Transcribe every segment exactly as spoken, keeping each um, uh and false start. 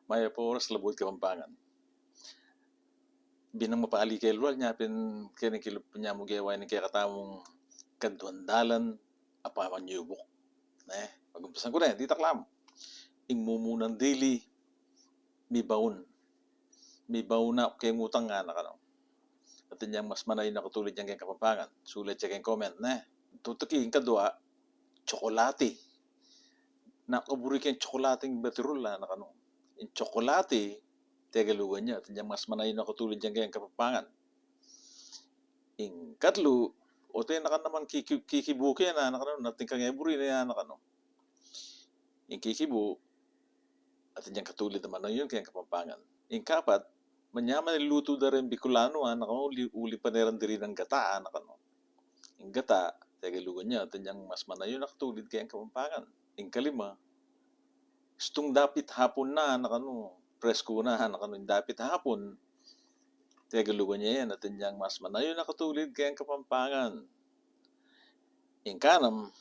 Mayap a oras, Labuad Kapampangan. Binang mapali ke lual nya pin keni kilub nya mu gewa ini kekatamung kaduang dalan a pamanyubuk. Ne, pagumpisan ku ne, ditak la mu. Ing mumunang dili, mibaun. Mibaun na keng utang, anak, anu. Atin yang mas manayun a katulid yang keng Kapampangan. Sulat ya keng comment, ne. Tutuki, ing kadua, tsokolati. Nakaburi keng tsokolati ing batirul, anak, anu. Ing tsokolati, Tegalugan ya, atin yang mas manayun a katulid yang keng Kapampangan. Ing katlu, ote na ka naman kiki-, kikibu ke na, anak, anu, atin kang e buri ne, anak, anu. Ing kikibu, atin yang katulid a manayun keng Kapampangan. Ing kapat, manyaman ing lutu da reng Bikolano, anak, anu, uli, uli pa ne ran diri nang gata, anak, anu. Ing gata, Tegalugan ya, atin yang mas manayun a katulid keng Kapampangan. Ing kalima, istung dapit hapun na, anak, anu, presku na, anak, anu, ing dapit hapun, Tegalugan ya yan, atin yang mas manayun a katulid keng Kapampangan. Ing kanam,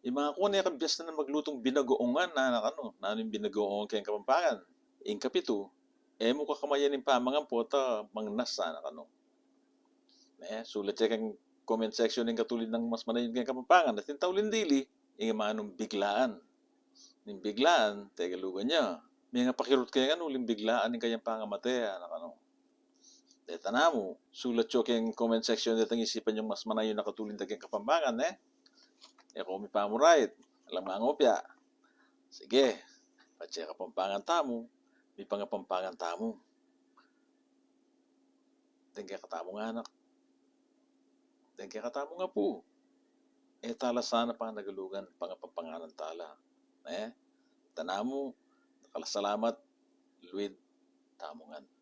ing manga kone kabiasnan maglutung binagoongan, anak, anu, nanu ing binagoongan keng Kapampangan. Ing kapitu, e mu kakamayan ing pamangan pota mangnas, anak, anu. Ne, sulat ya keng comment section ing katulid nang mas manayun keng Kapampangan. Atin tauling dili, ing manung biglaan. Ning biglaan, Tegalugan ya, mengapakirut keng anu, uling biglaan ing kayang pangamate, anak, anu. Deta namu, sulat yo keng comment section detang isipan yung mas manayun a katulid da keng Kapampangan, ne? E ko mipamurait, alang mangopya. Sige, patse Kapampangan tamu, mipangapampangan tamu. Deng kekatamung anak, deng kekatamung apu, e tala sana panagalugan, pangapampanganan tala. Ne? Tanamu, dakal a salamat, luid tamu ngan.